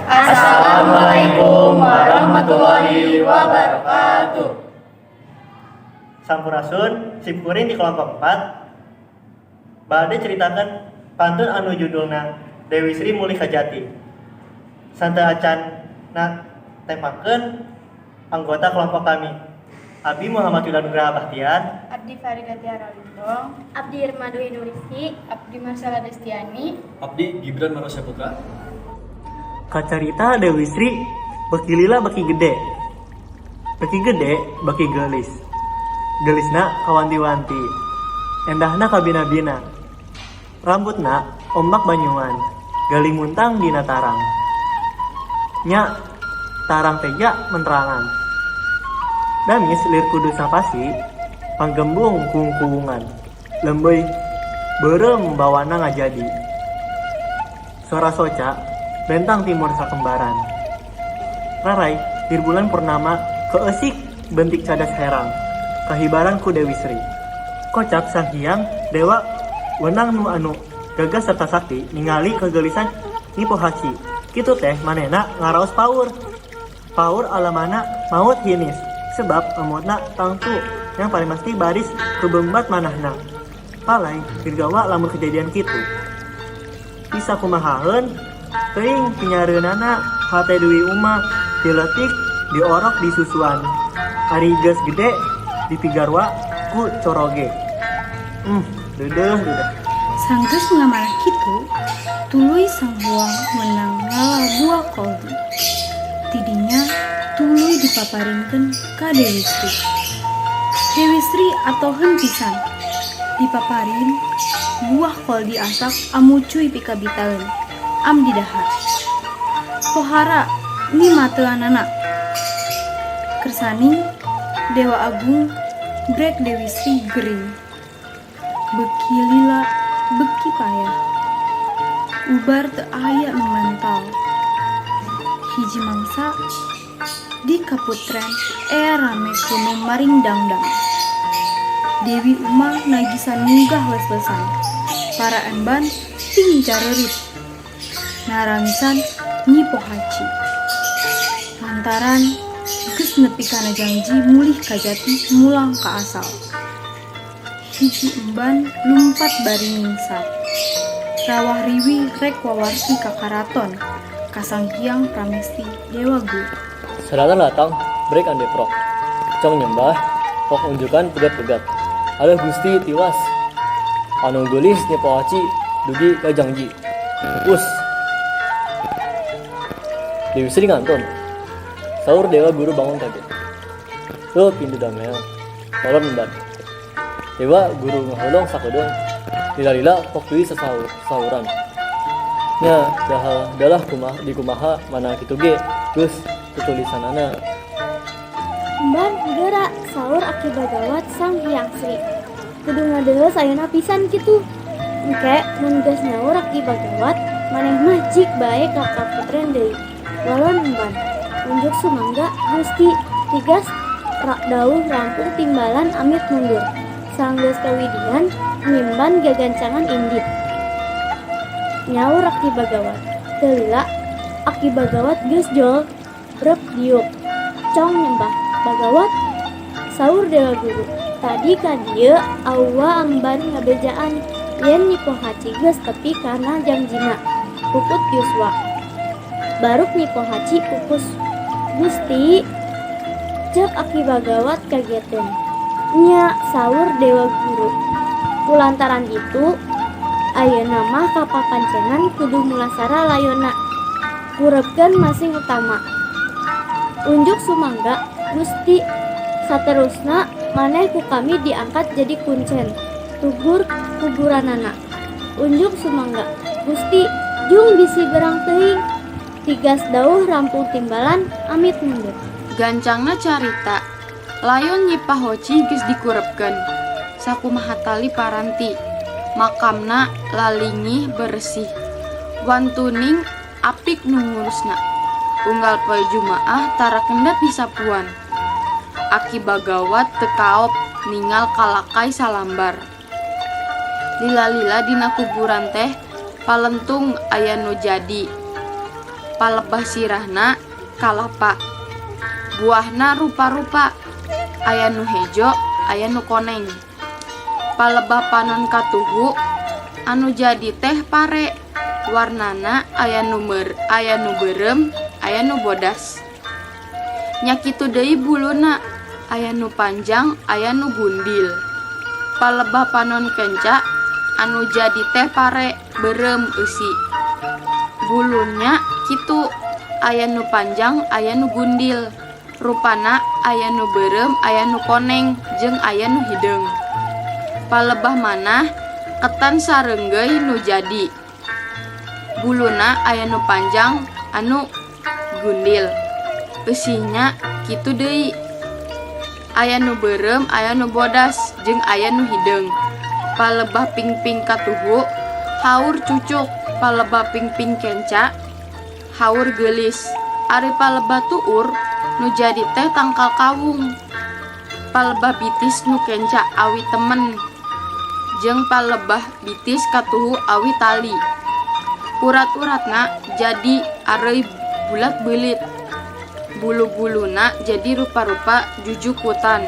Assalamualaikum warahmatullahi wabarakatuh. Sampurasun, simkuring di kelompok 4 bade caritakeun pantun anu judulna Dewi Sri Mulih Kajati. Sateuacanna tepangkeun anggota kelompok kami. Abi Muhammad Yuda Nugraha Bahtiar, Abdi Farida Tiara Limbong, Abdi Irma Dwi Nurisi, Abdi Marsala Destiani, Abdi Gibran Marosya Putra. Kacarita Dewi Sri beki lila beki gede. Beki gede beki geulis. Geulisna kawanti-wanti. Endahna kabina-bina. Rambutna ombak banyuan. Galimuntang dina tarang. Nya tarang teja menterangan. Damis lir kudus napasi panggembung kungkuungan. Lembeuy beureum bawana ngajadi. Sora soca bentang timur sakembaran. Raray lir bulan purnama keusik bentik cadas herang. Kahibaran ku Dewi Sri. Kocap Sang Hyang Dewa wenang nu anu gagah serta sakti ningali kegelisan Nyi Pohaci. Kitu teh manehna ngaraos paur. Paur alamana maut hinis sebab emotna tangtu yang paling pasti baris kebembat manahna. Palai dirgawa lamun kejadian kitu. Bisa kumahaeun teuing pinyareunana hate Dewi Uma ti leutik diorok di susuan. Ari geus gede dipigarwa ku coroge. Deudeuh deudeuh. Sanggeus ngamarah kitu, tuluy Sang Huang menang ngala buah koldi. Tidinya tuluy dipaparinkeun ka Dewi Sri. Dewi Sri atoheun pisan. Dipaparin buah koldi asak amucuy pikabitaeun am didahar. Pohara ni mateuanana. Kersaning Dewa Agung brek Dewi Sri gering. Beki lila beki payah. Ubar teu aya nu mantal. Hiji mangsa di kaputren ea rame ku nu maringdangdang. Dewi Uma nagisan munggah les-lesan. Para emban ting careurit. Narangisan Nyi Pohaci. Lantaran geus nepi kana jangji mulih ka jati mulang ka asal. Hiji emban lumpat bari ngingsat. Rawah riwih rek wawarti ka karaton ka Sang Hyang Pramesti Dewa Guru. Sadatan latang brek andeprok. Cong nyembah, pok unjukan pegat-pegat. Aduh Gusti tiwas. Anu geulis Nyi Pohaci dugi ka jangji. Us. Dewi Sri ngantun. Saur Dewa Guru bangun kaget. Tuh pintu damel. Tolong emban. Dewa Guru ngaholong sakedeung. Lila-lila pok deui sasauran. Nya dahal dalah kumah di kumaha mana kitu ge geus tutulisanana. Emban geura, saur Aki Bagawat Sang Hyang Sri. Kudu ngadeuleu ayeuna pisan kitu. Engke mun geus nyaur Aki Bagawat, maneh mah cik bae ka kaputren deui. Walon emban. Unjuk sumangga Gusti, tigas dauh rampung timbalan amit mundur. Sanggeus kawidian ngimban gagancangan indit. Nyaur Aki Bagawat. Teu lila Aki Bagawat geus jol brep diuk. Cong nyembah Bagawat, saur Dewa Guru. Tadi ka dieu awa amban ngabejaan yen Nyi Pohaci geus tepi kana jangjina. Puput yuswa. Baruk Nyi Pohaci pupus. Gusti, cek Aki Bagawat kageteun. Nya, saur Dewa Guru. Kulantaran itu ayeuna mah kapapancenan kudu mulasara layonna. Kurepkeun masing utama. Unjuk sumangga Gusti, saterusna maneh ku kami diangkat jadi kuncen. Tugur kuburanana. Unjuk sumangga Gusti, jung bisi berang teuing. Tigas dauh rampung timbalan amit mundur. Gancangna carita, layon Nyi Pahoci geus dikurepkeun. Sakumaha tali paranti, makamna lalingih bersih. Wantuning apik nu ngurusna. Unggal poe Jumaah tara kendat disapuan. Aki Bagawat teu kaop ningal kalakay salambar. Lila-lila dina kuburan teh palentung aya nu jadi. Palebah sirahna kalapa. Buahna rupa-rupa, aya nu hejo, aya nu koneng. Palebah panon katuhu anu jadi teh pare, warnana aya nu aya nu beureum, aya nu bodas. Nya kitu deui buluna, aya nu panjang, aya nu gundil. Palebah panon kenca anu jadi teh pare, beureum eusi. Buluna kitu, aya nu panjang, aya nu gundil. Rupana aya nu beureum, aya nu koneng, jeung aya nu hideung. Palebah manah ketan sareunggeuy nu jadi. Buluna aya nu panjang, anu gundil. Eusina kitu deui. Aya nu beureum, aya nu bodas, jeung aya nu hideung. Palebah pingping katuhu haur cucuk, palebah pingping kenca haur geulis. Ari palebah tuur nu jadi teh tangkal kawung. Palebah bitis nu kenca awi temen jeung palebah bitis katuhu awi tali. Urat-uratna jadi areuy bulat beulit. Bulu-buluna jadi rupa-rupa jujukutan.